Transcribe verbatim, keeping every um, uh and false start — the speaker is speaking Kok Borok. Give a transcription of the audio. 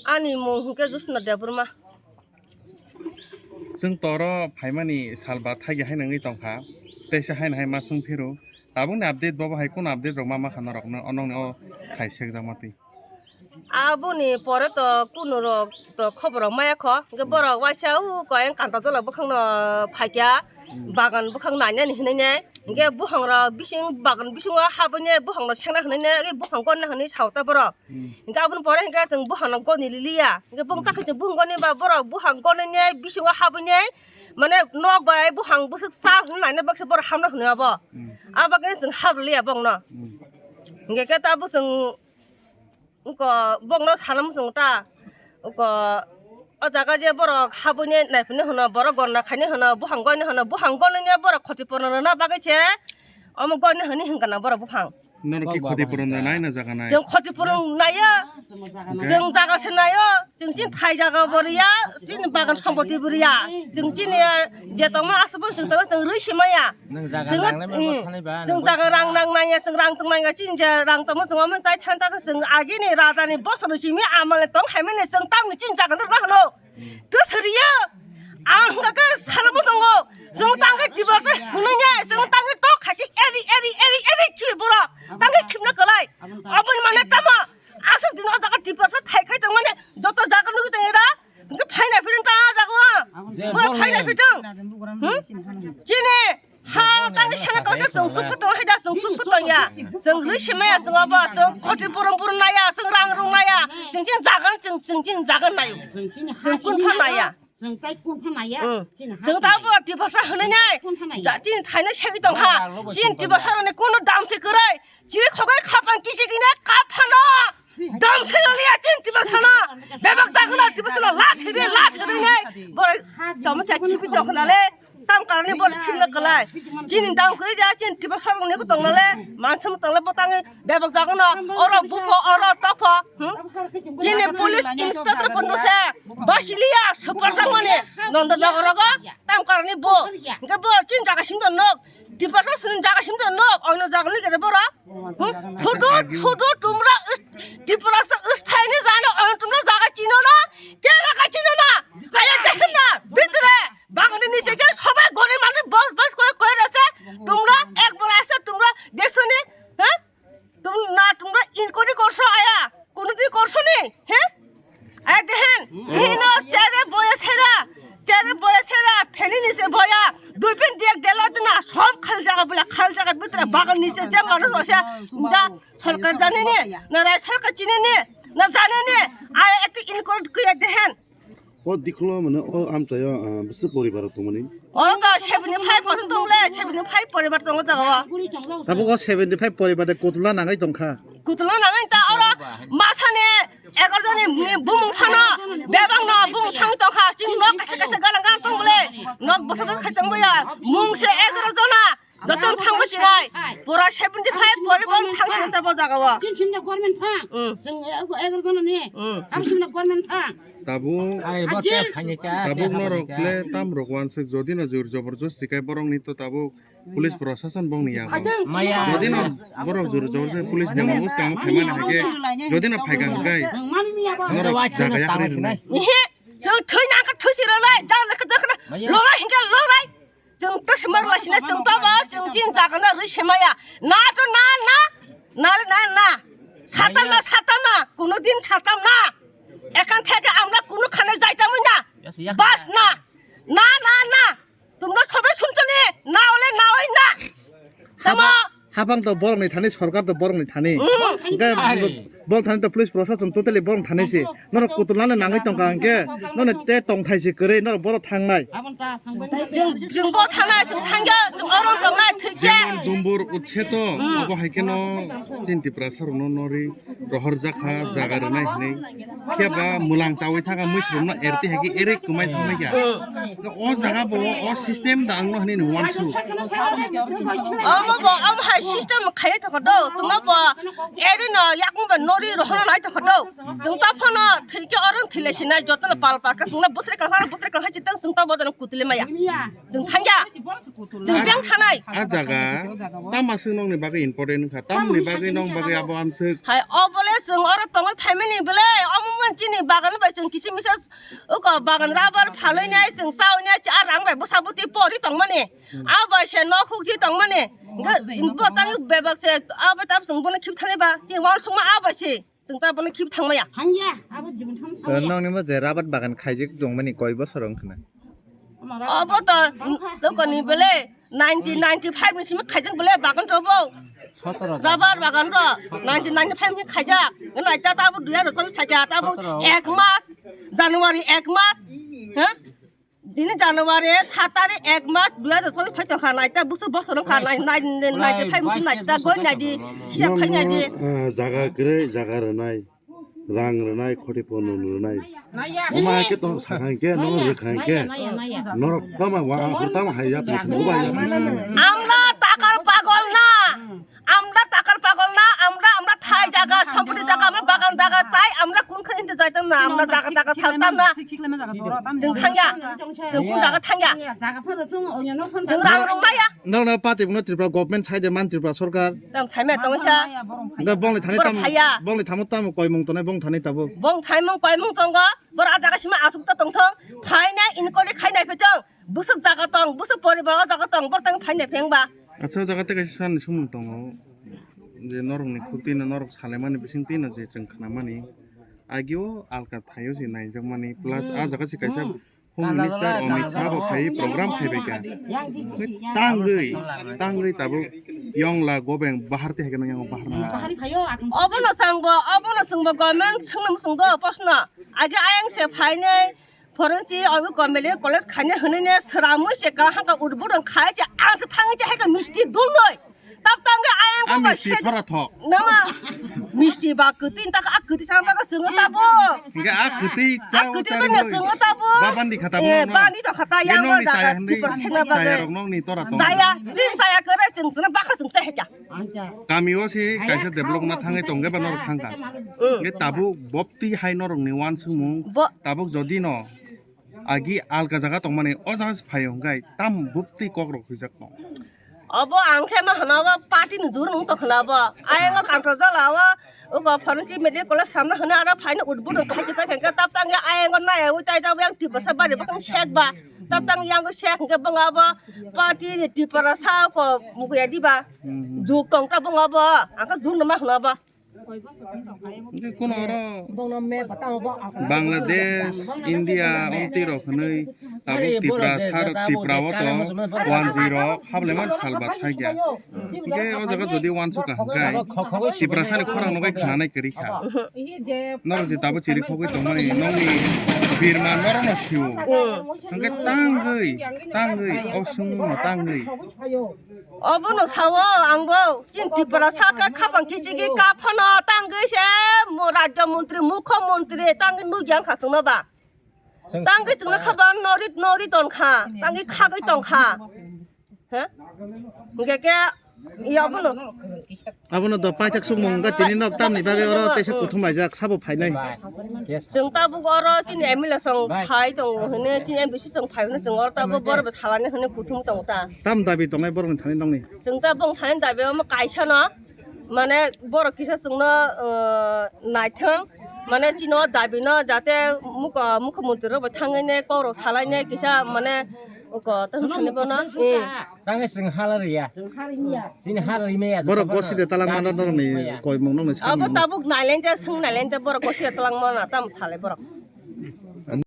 Ani mung hwnkhe Josna Debbarma. Chwng toro phaimani salba thagi hai nangwi tongkha, teisa hai hai ma swng phiro. Tabukni update bobo hai kunu update rok ma ma kha norok no, onokni o khai sekjakma twi. Aboni pore to kunu rok to khobor rok maya kho, hwnkhe borok waisa o koyang kanta tola bwkhang no phaikya, bagan bwkhang nainani hinwi nai, hwnkhe buphang rok bising bagan bisingo habwi nai buphang no sengna hinwi nai, buphang gonna hinwi sao ta borok. Hwnkhe aboni pore hwnkhe chwng buphang no goni liliya. Hwnkhe bung takhe chwng buphang goni ba borok buphang goni nai bisingo habwi nai mane nok bai buphang bwswk cha naina baksa borok hamna hwnwi abo. Abo khe chwng hap liya bongno. Hwnkhe khe ta bwswng wngko bongno sana muchung ta. Wngko o jaga je borok habwi nai naiphini hwno borok gonna khaini hwno buphang goni hwno buphang goni nai borok khoti purno rwna bagwi se omo goni hwnwi hwnkha na borok buphang. Norok ki khoti puron da nai na jaga nai? Chwng khoti puron naiya. Chwng jaga se naiyo. Chwng chini thai jaga bo riya, chini bagan sompoti bo riya. Chwng chini je tongma aswk bo chwng tongma chwng rwi se maya. Chwng chwng jaga rang nang nangya, chwng rang tong nangya, chini je rang tongma chwng omo chai than ta chwng agini raja ni bosor ni simi amal ni tong hai mani chwng tamni chini jaga no rw hano. Twi siriya. Ang hwnkha khe sana bwskango. Chwng tangwi Tiprasa hwnwi nai, chwng tangwi tok khai khe eri, eri, eri, eri chwi borok. Tangwi khimna kwlai. Aboni mane tamo. Aswk din o jaga Tiprasa thai khai tongmani joto jaga nugwi tong era. Hwnkhe phaina phirwng ta jaga o. Borok phaina phirwng. Hmm? Chini. Ha, tangwi sana kala khe chwng suk khe tong hai da, chwng suk khe tong ya. Chwng rwi se maya chwng abo, chwng khoti puron puron naya, chwng rang rung naya. Chwng chini jaga, chwng, chwng chini jaga nayo. Chwng kun pha naya. Chwng tai kun pha naya. Hmm. Chini ha chwng ta bo Tiprasa hwnwi nai. Kun pha naya. Ja, chini thaino segwi tong ha. Chini Tiprasa rwni kuno dam se kwrwi. Chini khokai khapang kisi kine kap phano. Dam se rwliya chini Tiprasa no. Bebak jaga na Tiprasa no la thiri, la thiri nai. Boro tamo kya chipi tong khna le. Tam karani bor khimna kwlai. Chini dam kwrwi da chini Tiprasa rokni ko tongna le. Mansa tong le botang bebak jaga no. Oro bupho, oro topho. Hmm? Chini police inspector pono se. Basiliya super tangmani. Nonda nagoro go. Tam karani bo. Hwnkhe bo chini jaga sim don nok. Tiprasa sini jaga sim don nok. Oino jaga ni gede bora. Hmm? Sudu, sudu tumra is-, Tiprasa is thaini jano oino tumra jaga chino na. Kera ka chino na. Kaya jaga na. Bitre. Bangni ni se je sobai gori mani bos bos koi koi rese. Tumra ek bar ase tumra deksoni, ha? Tum na tumra inquiry korso aya. Kono di korso ni, ha? Aya dehen. Hino chere boya sera. Chere boya sera. Pheni ni se boya. Durpin diak dela dina sob khal jaga bula khal jaga bitra bagan ni se je manu se da sorkar jani ni. Na rai sorkar chini ni. Na jani ni. Aya ekti inquiry kuya dehen. O dikhulo mane o amchaio, ah, bisi poribar tongmani. Oro to seventy five percent tongle, seventy five poribar tongo jaga o. Tabuk o seventy five poribar de kotula nangai tongkha. Kotula nangai ta oro masani egar joni bumung phano bebak no bumung thang tongkha chini nok kaisa kaisa garang garang tongle nok bosa bosa khai tongboya mung se egar jona. Joto thangbo chinai. Pura seventy five poribar thang thang tabo jaga o. Chini simna government thang. Mm. Chwng e-, egar jona ni. Mm. Abo simna government thang. Tabuk, tabuk norok le tam rok wansuk jodi no jor jobor josti kai borok ni to tabuk police prosason bong ni ya. Maya. Jodi no borok jor jobor se police ni bong uskang phaimani hake jodi no phaikang kai. Norok jaga yakri rwnai. Ihe, chwng thwi nang kha thwi si rwnai, jang le kha jang kha. Lorai hingke lorai. Chwng to sima rwlaisina chwng to bo chwng chini jaga no rwi semaya. Na to na na. Na na na. Satan na satan na. Kuno din satan na. Ekhan theke amra kuno khane jaitamoi na. Bas na. Na na na. Tumra sobe sunchani. Na ole na oi na. Tamo. Habang to borok ni thani, sorkar to borok ni thani. Hwnkhe borok thani to police prosason totally borok thani se. Norok kutulano nangwi tongkha hwnkhe nono te tongthai se kwrwi norok borok thangnai. Chwng, chwng bo thangnai, chwng thangya, chwng oro tongnai thwikhe. Jemon Dumbur utse to, obo hai kheno chini Tiprasa rokno nori rohor jakha, jaga rwnai hinwi. Phiya ba mwlang chawi thangkha, mwisrwmno erti hai khe ere kwmai thangbai kha. O jaga bo o system da ang no hinwi nung wansu. Omo bo, omo hai System khailai thokha do, chwngno bo eri no yakung ba nori rohorna nai thokha do. Chwng ta phano thwikhe oro thwilai sinai, jotono pal pal khe chwngno bwswk kangsa, bwswk kangsa chitang chwng ta bo jana kutuli maya. Chwng thangya. Chwng beng thanai. A jaga tama swng nokni bagwi important wngkha, tamni bagwi nong bagwi abo amswk. Hai, obole chwng oro tongwi phaimani bole, omo mon chini bagan bai chwng kichi misa uko bagan rubber phalwi nai, chwng chawi nai, a rang bai bwsa bwtwi pori tongmani. A bai se nok hukji tongmani. Bo tang bebak se, a bai tab chwng bono khip thanai ba, chini uansukma a bai se. Chwng ta bono khip thangmaya. Thangya, abo jibon thang thangya. Nokni bo je rabat bagan khaijak tongmani koi bosor wngkhna. Obo to dokoni bele nineteen ninety-five ni simi khaijak bele bagan to bo. Rabar bagan ro nineteen ninety-five ni khaijak. Nai ta ta bo dui hajar chobis phaikha, ta bo ek mas, January ek mas. Ha? Dini January sat tarik ek mas dui hajar chobis phai tongkha, nai ta busu bosor wngkha, nai, nai, nai, nai, phai nai ta goi nai di, hisab phai nai di. Nokno, ah, jaga kwrwi, jaga rwnai, rang rwnai, khoti phano rwnai. Omo hai khe tong sakha hwnkhe, nokno rwkha hwnkhe, norok tamo wa, akhor tamo hai ya, tamo hai ya. Amla takar pagol na. Amla takar pagol na, amla, amla thai jaga, sompoti jaga, amla bagan jaga chai, amla kun khan hinti jai tam na, amla jaga jaga thang tam na. Chwng thangya, chwng kun jaga thangya. Chwng rang rong maya. Norokno party buno Tripura government side man Tripura sarkar. Tam saimaya tongsa. Hwnkhe bongni thani tam, bongni thamo tam koimung tongnai bong thani tabuk. Bong thaimung koimung tongo, bor a jaga sima asuk ta tongthong, phaina inquiry khaina phetong. Bwswk jaga tong, bwswk poribar o jaga tong, borok tang phaina pheng ba. Acha, o jaga tei kaisa sani sumung tongo, je norokni khuk twi no norok salaimani bising twi no je chwng khnamani, agio alka thaio se naijakmani, plus a jaga se kaisa Home Minister Amit Shah bo phai program phaibaikha. Tangwi, tangwi tabuk yongla gobeng bahar tei hai kheno yango bahar nang. Obono changbo, obono chwngbo government swngno swngdo posno. Age ayang se phainai, Phorongchi obo community college khaina hwnwi ne sramwi se kaham ka udbudon khai se ang se thangwi se hai ka misti dulnoi. Tap tangwi ayang ko ba misti se thora thok. Nama misti ba kwtwi ta a kwtwi sama ka swngo tabo. Hingke a kwtwi chao kwtwi ba ne swngo tabo. Ba bandi khata bo. Bandi to khata yang ba jaga tipor sena ba. Chaya rok nong ni tora tong. Chaya, ching chaya kare ching chuna ba kha ching chai hekya. Kami o se kaisa develop na thangwi tongkhe ba norok thangkha. Hingke tabuk bopti hai norok ni wansukmung. Tabuk jodi no agi alga jaga tongmani o jaga se phaio hingkai tam bopti kok rok huijak no. Obo ang khe ma hwna obo party ni jur nung tong khwna obo. Ayang o kanto jala o ugo Phorongchi medical college samna hwna aro phaina udbudon khai se paikha hingke tap tang ya ayang o naya ui tai ta yang tiprasa bari bakang sek ba. Tap tang yang o sek hingke bwng abo party ni tiprasa ko mukuya di ba. Juk tong ta bwng abo ang khe juk no ma hwna obo. Hingke kuno oro Bangladesh, India, omtwi rok hwnwi tabuk Tipra sar, Tipra o to wanjwi rok hablemani sal bathai kya. Hingke o jaga jodi wansukha hingkai Tipra sani khorang no bai khwnanai kwrwi kha. Norok je tabuk chiri khogwi tongmani nokni birma norok no sio. Hingke tangwi, tangwi, o swngmung no tangwi. Obono sao angbo, chini Tripura saka khapang kichigi kaphano tangwi se mo rajya montri, mukho montri tangwi nukya wngkha chwngno ba. Tangwi chwngno khaba nori, nori tonkha, tangwi khagwi tongkha. He? Hingke ke, iya obono. Abono do paithak sukmung wngkha tini nok tamni bagwi oro teisa kuthum laijak sabo phainai. Chwng tabuk oro chini M L A song phai tongo hwnwi, chini M D C song phai hwnwi chwng oro tabuk borok bo salani hwnwi kuthum tongo ta. Tam dabi tongnai borokni thani nokni? Chwng ta bong thani dabi omo kaisa no, mane borok kisa chwngno, uh, naithwng, mane chini o dabi no jate mukho, mukho montri rok bai thangwi ne kok rok salai ne kisa mane uko tamo sani bono. Tangwi chwng hala riya. Chini hala rimaya. Borok gosi de talang mano norokni koimung nokni. Abo tabuk nailente, swng nailente borok gosi de talang mano tam salai borok.